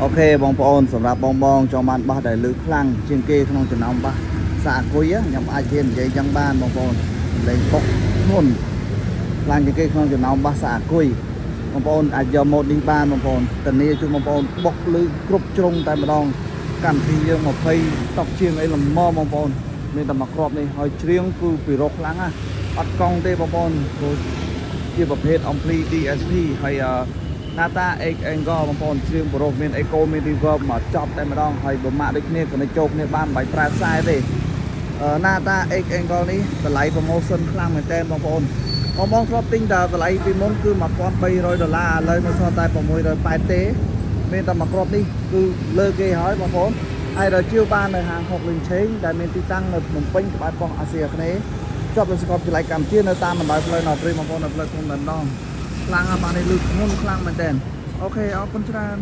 OK បងប្អូនសម្រាប់បងបងចង់បាន bass ដែលលឺខ្លាំងជាងគេក្នុងចំណោម bass សាអគុយខ្ញុំអាចហ៊ាននិយាយចឹងបានបងប្អូនលេងបុកធ្ងន់ខ្លាំងជាងគេក្នុងចំណោម bass សាអគុយបងប្អូនអាចយកម៉ូតនេះបានបងប្អូនធានាជូនបងប្អូនបុកលឺគ្រប់ជ្រុងតែម្ដងកម្មវិធីយើង20តុកជាងអីល្មមបងប្អូនមានតែមួយគ្រាប់នេះហើយច្រៀងគឺពីរោះខ្លាំងណាស់អត់កង់ទេបងប្អូនព្រោះជាប្រភេទ Ampli DSP ហើយអឺ Nata X Angle បងប្អូនច្រៀងប្រុសមាន echo មាន reverb មកចប់តែម្ដងហើយបើម៉ាក់ដូចគ្នាក៏នៅចូលគ្នាបានមិនបាច់ប្រើខ្សែទេអឺ Nata X Angle នេះតម្លៃ promotion ខ្លាំងមែនតើបងប្អូនបងបងធ្លាប់ទិញតែតម្លៃពីមុនគឺ1300ដុល្លារឥឡូវនៅសល់តែ680ទេ មានតែមួយគ្រាប់នេះគឺលើគេហើយបងប្អូនហើយដល់ជាវបាននៅហាងហុកលិនឆេងដែលមានទីតាំងនៅភ្នំពេញក្បែរប៉ុស្តិ៍អាស៊ីអាគ្នេយ៍ជាប់នឹងសាកលវិទ្យាល័យកម្ពុជានៅតាមបណ្ដោយផ្លូវណព្រីបងប្អូននៅផ្លូវធំតែម្ដងខ្លាំងណាស់បាទនេះលឺធ្ងន់ខ្លាំងមែនតើOK អរគុណច្រើន។